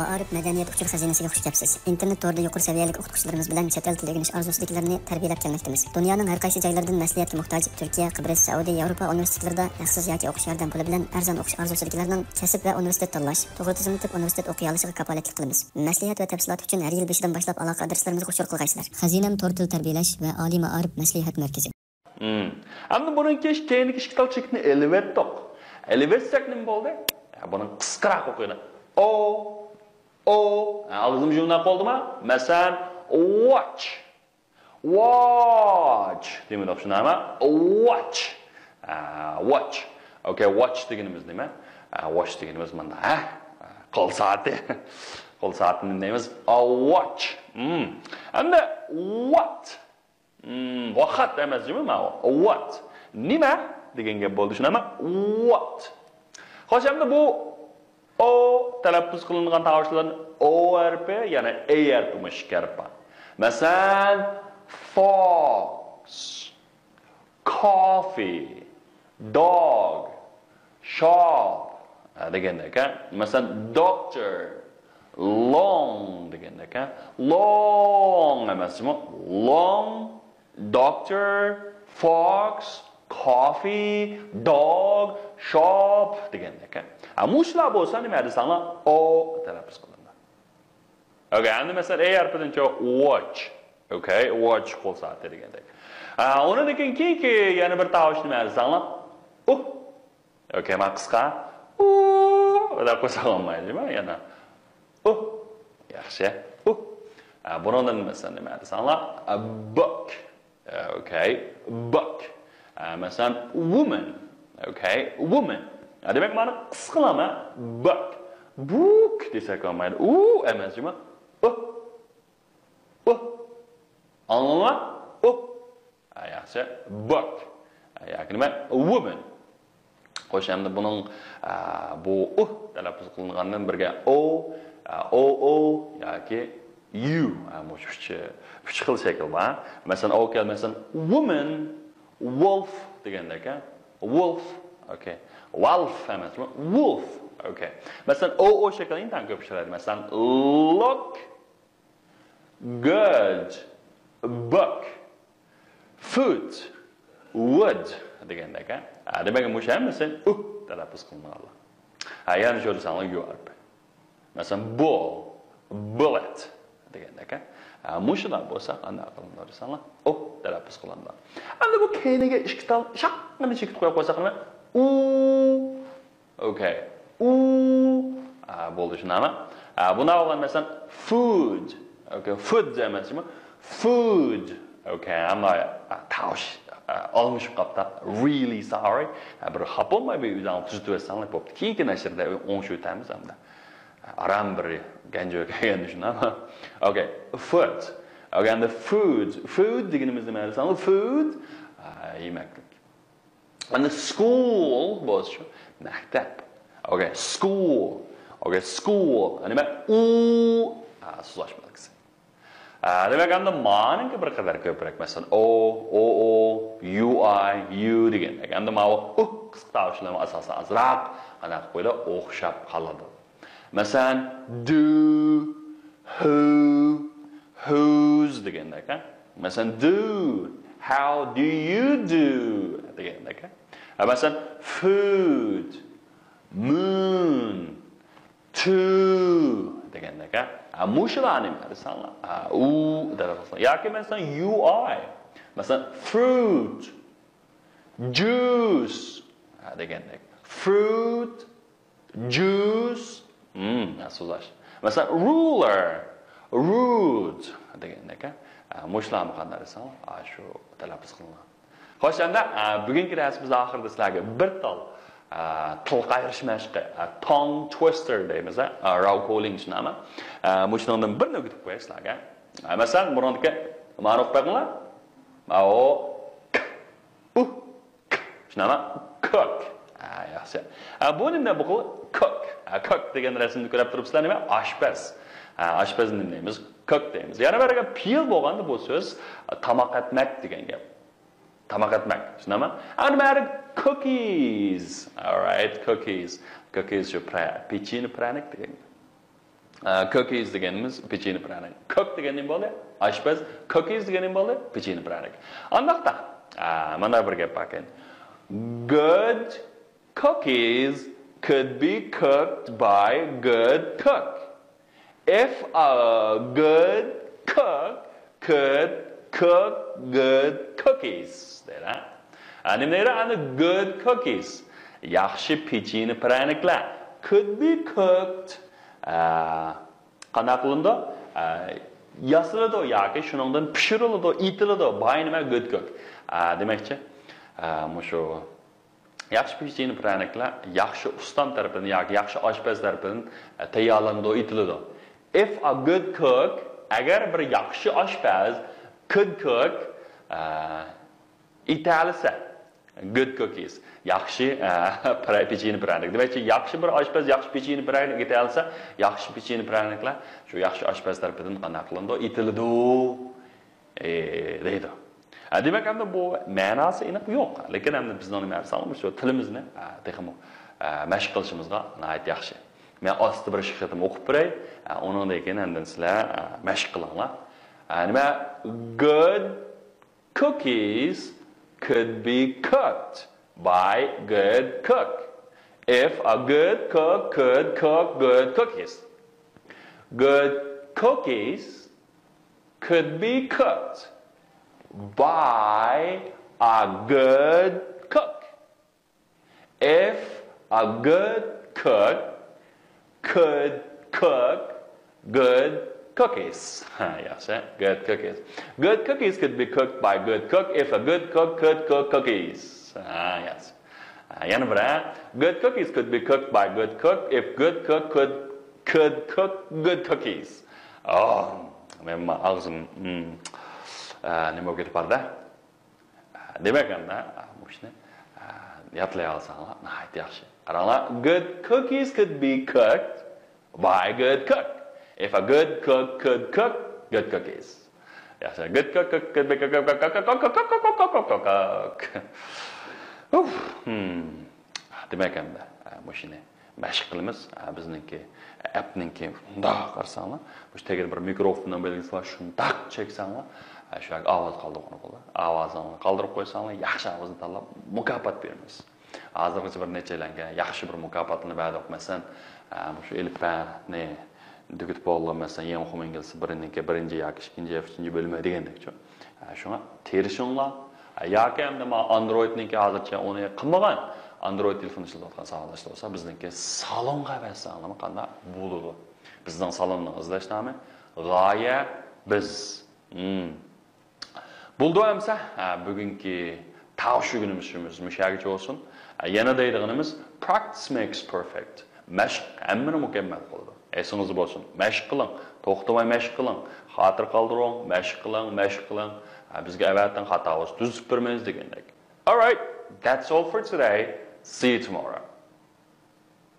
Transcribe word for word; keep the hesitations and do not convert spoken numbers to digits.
مائارىپ مەدەنىيەت ئۇچۇر خەزىنىسىگە خۇش كەپسىز. ئىنتېرنېت تورىدا يۇقىرى سەۋىيەلىك ئوقۇتقۇچىلىرىمىز بىلەن چەت ئەل تىلى ئۆگىنىش ئارزۇسىدىكىلەرنى تەربىيەلەپ كەلمەكتىمىز. دۇنيانىڭ ھەر قايسى جايلىرىدىن مەسلىھەتكە موھتاج تۈركىيە، قىبرىس، سەئۇدى، ياۋروپا ئۇنىۋېرسىتېتلىرىدا ھەقسىز ياكى ئوقۇش ياردەم پۇلى بىلەن ئەرزان ئوقۇش ئارزۇسىدىكىلەرنىڭ كەسىپ ۋە ئۇنىۋېرسىتېت تاللاش، توغرا تىزىملىتىپ ئۇنىۋېرسىتېت ئوقۇيالىشىغا كاپالەتلىك قىلىمىز. مەسلىھەت ۋە تەپسىلات ئۈچۈن ھەر يىل بېشىدىن باشلاپ ئالاقە ئادرېسلىرىمىزغا ئۇچۇر قىلغايسىلەر. خەزىنەم تور تىل تەربىيەلەش ۋە ئالىي مائارىپ مەسلىھەت مەركىزى. ئەمدى بۇنىڭ كەينىدىكى ئىككى تال چېكىتنى ئېلىۋەتتۇق. ئېلىۋەتسەك نېمە بولدى؟ بۇنىڭ قىسقىراق ئوقۇيلى. ئو، ئو. ئاغزىم يۇمىلاق بولدىما؟ مەسىلەن، watch. Watch دېمىدۇق، شۇنداقمۇ؟ Watch. Watch. Okay, watch دېگىنىمىز نېمە؟ Watch دېگىنىمىز مۇنداق، ھە؟ قول سائىتى. قول سائىتىنى دەيمىز. A watch. ئەمدى what. ۋاقىت ئەمەس جۇمۇ ماۋۇ. What. نېمە دېگەن گەپ بولدى، شۇنداقمۇ؟ What. خوش، ئەمدى بۇ ئو تەلەپپۇز قىلىنغان تاۋۇشلار ئو ھەرپى، يەنى ئەي ھەرپى، مۇشۇ ئىككى ھەرپ بار. مەسىلەن، fox، coffee، dog، shop دېگەندەك، ھە؟ مەسىلەن، doctor، long دېگەندەك، ھە؟ Long ئەمەس جۇمۇ، long، doctor، fox، coffee، dog، shop دېگەندەك، ھە؟ ھە، مۇشۇلار بولسا نېمە دېسەڭلار، ئو تەلەپپۇز قىلىنىدۇ. Okay، ئەمدى مەسىلەن، ئەي ھەرپىدىنچۇ، watch. Okay، watch قول سائىتى دېگەندەك. ھە، ئۇنىڭدىن كېيىن كېيىنكى يەنە بىر تاۋۇش نېمە دېسەڭلار، ئۇ. Okay، مانا قىسقا. ئۇ دەپ قويساق بولمايدۇ، يەنە. ئۇ. ياخشى. ئۇ. ھە، بۇنىڭدىن مەسىلەن نېمە دېسەڭلار، a book. Okay، book. ھە، مەسىلەن، woman. Okay، woman. ھە، دېمەك، مانا قىسقىلىما book. Book دېسەك بولمايدۇ. ئۇ ئەمەس، جۇمۇ. ئۇ. ئۇ. ئاڭلاڭلار؟ ئۇ. ھە، ياخشى. Book. ھە، ياكى نېمە؟ Woman. خوش، ئەمدى بۇنىڭ، ئە، بۇ ئۇ تەلەپپۇز قىلىنغاندىن بىرگە ئو، ئە، ئو، ئو ياكى يۇ. ئە، مۇشۇ ئۈچ، ئۈچ خىل شەكىل بار. مەسىلەن، ئو كەل، مەسىلەن، woman، wolf دېگەندەك، ھە؟ Wolf. Okay. Wolf ئەمەس، wolf. Okay. مەسىلەن، ئو، ئو شەكلى ئىنتايىن كۆپ ئۇچرايدۇ. مەسىلەن، look، good، book، foot، wood دېگەندەك، ھە؟ ھە، دېمەك، مۇشۇ ھەممىسى ئۇ تەلەپپۇز قىلىنغانلار. ھە، يەنە شۇ دېسەڭلار، يۇ ھەرپى. مەسىلەن، bull، bullet دېگەندەك، ھە؟ ھە، مۇشۇلار بولسا قانداق قىلىنىدۇ دېسەڭلار، ئۇ تەلەپپۇز قىلىنىدۇ. ئەمدى بۇ كەينىگە ئىككى تال شاققىنە چېكىت قويۇپ قويساق نېمە؟ ئۇ. Okay. ئۇ. ئا، بولدى، شۇنداقمۇ؟ ئا، بۇنى ئالغان مەسىلەن، food. Okay، food ئەمەس، جۇمۇ؟ Food. Okay، ئەمما، ئا، تاۋۇش، ئا، ئالمىشىپ قاپتا. Really sorry. ئا، بىر خاپا بولماي، بىر ئۆزۈڭ تۈزىتىۋەتسەڭلار بوپتۇ. كېيىنكى نەشرىدە ئوڭشىۋېتەرمىز ئەمدى. ئاران بىر گەنجىگە كەلگەندە شۇنداقمۇ؟ Okay، food. Okay، ئەمدى food. Food دېگىنىمىز نېمە دېسەڭلار؟ Food. ئا، يېمەكلىك. ئەمدى school بولسا شۇ مەكتەپ. Okay، school. Okay، school. نېمە؟ ئۇ. ھە، سوزۇلۇش بەلگىسى. ھە، دېمەك، ئەمدى مانىڭكى بىر قەدەر كۆپرەك. مەسىلەن، ئو، ئو، ئو، يۇ، ئاي، يۇ دېگەندەك. ئەمدى ماۋۇ ئۇ قىسقا تاۋۇشلارمۇ ئاساسەن ئازراق، قانداق قىلىپ قويىدۇ، ئوخشاپ قالىدۇ. مەسىلەن، do، who، whose دېگەندەك، ھە؟ مەسىلەن، do، how do you do دېگەندەك، ھە؟ ھە، مەسىلەن، food، moon، to دېگەندەك، ھە؟ ھە، مۇشۇلارنى دېسەڭلار، ھە، ئۇ دەپ قويساڭ. ياكى مەسىلەن، يۇ ئاي. مەسىلەن، fruit، juice، ھە، دېگەندەك. Fruit، juice، ھىم، ھە، سوزۇلۇش. مەسىلەن، ruler، rude دېگەندەك، ھە. ھە، مۇشۇلارمۇ قانداق دېسەڭ، ھە، شۇ تەلەپپۇز قىلىنغان. خوش، ئەمدى، ھە، بۈگۈنكى دەرسىمىزدە ئاخىرىدا سىلەرگە بىر تال، ھە، تىل قايرىش مەشقى، ھە، tongue twister دەيمىز، ھە، راۋ كولىنگ شۇنداقمۇ؟ ھە، مۇشۇنىڭدىن بىرنى ئۆگىتىپ قوياي سىلەرگە. ھە، مەسىلەن، بۇرۇندىكى مانا ئوقۇپ بېقىڭلار. ماۋۇ. ئۇ، ك. شۇنداقمۇ؟ Cook. ھە، ياخشى. ھە، بۇ نېمە بۇ؟ Cook. ھە، cook دېگەن رەسىمنى كۆرۈپ تۇرۇپسىلەر نېمە؟ ئاشپەز. ھە، ئاشپەزنى نېمە دەيمىز؟ Cook دەيمىز. يەنە بىر گەپ، پېئىل بولغاندا بۇ سۆز، ھە، تاماق ئەتمەك دېگەن گەپ. تاماق ئەتمەك. شۇنداقمۇ؟ ئەمدى مەرى cookies. Alright, cookies. Cookies شۇ پرە-، پېچىنە، پىرەنىك دېگەن گەپ. ئە، cookies دېگىنىمىز پېچىنە پىرەنىك. Cook دېگەن نېمە بولدى؟ ئاشپەز. Cookies دېگەن نېمە بولدى؟ پېچىنە پىرەنىك. ئانداقتا، ئە، مانا بىر گەپ باركەن. Good cookies could be cooked by good cook. If a good cook could cook good cookies دەيدۇ. ئە، نېمە دەيدۇ؟ ئەنە good cookies. ياخشى پېچىنە پىرەنىكلەر. Could be cooked. ئە، قانداق قىلىنىدۇ؟ ئە، ياسىلىدۇ ياكى شۇنىڭدىن پىشۇرۇلىدۇ، ئېتىلىدۇ. By نېمە؟ Good cook. ئە، دېمەكچى، ئە، مۇشۇ ياخشى پېچىنە پىرەنىكلەر ياخشى ئۇستام تەرىپىدىن ياكى ياخشى ئاشپەز تەرىپىدىن، ئە، تەييارلىنىدۇ، ئېتىلىدۇ. If a good cook، ئەگەر بىر ياخشى ئاشپەز، could cook، ئە، ئېتەلىسە، good cookies، ياخشى، ئە، پىرە-، پېچىنە پىرەنىك. دېمەكچى، ياخشى بىر ئاشپەز ياخشى پېچىنە پىرەنىك ئېتەلىسە، ياخشى پېچىنە پىرەنىكلەر شۇ ياخشى ئاشپەز تەرىپىدىن قانداق قىلىنىدۇ؟ ئېتىلىدۇ. ئى، دەيدۇ. ئە، دېمەك، ئەمدى بۇ مەناسى ئېنىق يوق. لېكىن ئەمدى بىزنىڭ نېمە دېسەڭلار، مۇشۇ تىلىمىزنى، ئە، تېخىمۇ، ئە، مەشىق قىلىشىمىزغا ناھايىتى ياخشى. مەن ئاستا بىر ئىككى قېتىم ئوقۇپ بېرەي. ئە، ئۇنىڭدىن كېيىن ئاندىن سىلەر، ئە، مەشىق قىلىڭلار. ئە، نېمە؟ Good cookies could be cooked by good cook. If a good cook could cook good cookies. Good cookies could be cooked by a good cook. If a good cook could cook good cookies. ھە، ياخشى. Good cookies. Good cookies could be cooked by good cook if a good cook could cook cookies. ھە، ياخشى. ھە، يەنە بىر، ھە. Good cookies could be cooked by good cook if good cook could, could cook good cookies. ئوھ، مېنىڭ ئاغزىم، ھىم، ئە، نېمە بولۇپ كېتىپ باردا؟ دېمەك، ئەمدى مۇشۇنى يادلايالساڭلار ناھايىتى ياخشى. قاراڭلار، good cookies could be cooked by good cook. If a good cook could cook good cookies. ياخشى. Good cook could be cook. دېمەك، ئەمدى مۇشۇنى مەشىق قىلىمىز. بىزنىڭكى ئەپنىڭكى مۇنداق قارىساڭلار، مۇشۇ تەگىدە بىر مىكروفوننىڭ بەلگىسى بار، شۇنداق چەكسەڭلار، شۇ يەرگە ئاۋاز قالدۇرغىلى بولىدۇ. ئاۋازىڭلارنى قالدۇرۇپ قويساڭلار، ياخشى ئاۋازنى تاللاپ مۇكاپات بېرىمىز. ھازىرغىچە بىر نەچچەيلەنگە ياخشى بىر مۇكاپاتلارنى بەردۇق، مەسىلەن، مۇشۇ ئېلىپبەنى تۈگىتىپ بولغان، مەسىلەن، يېڭى خۇمىنگىلسى بىرنىڭكى بىرىنچى ياكى ئىككىنچى، ئۈچىنچى بۆلۈمى دېگەندەكچۇ. شۇڭا تىرىشىڭلار. ياكى ئەمدى مانا ئاندرويدنىڭكى ھازىرچە ئۇنى قىلمىغان، ئاندرويد تېلېفون ئىشلىتىۋاتقان ساۋاقداشلار بولسا، بىزنىڭكى سالونغا بەرسەڭلارمۇ قانداق بولىدۇ؟ بىزنىڭ سالوننىڭ ئىزدەش نامى غايە بىز. مم. بولدى ئەمسە، ھە، بۈگۈنكى تاۋشۈگۈنىمىز شۇ، مۇشۇ يەرگىچە بولسۇن. ھە، يەنە دەيدىغىنىمىز، practice makes perfect. مەشىق ھەممىنى مۇكەممەل قىلىدۇ. ئېسىڭىزدە بولسۇن، مەشىق قىلىڭ، توختىماي مەشىق قىلىڭ، خاتىرە قالدۇرۇڭ، مەشىق قىلىڭ، مەشىق قىلىڭ. ھە، بىزگە ئەۋەتىڭ، خاتا بولسا تۈزىتىپ بېرىمىز دېگەندەك. Alright, that's all for today. See you tomorrow.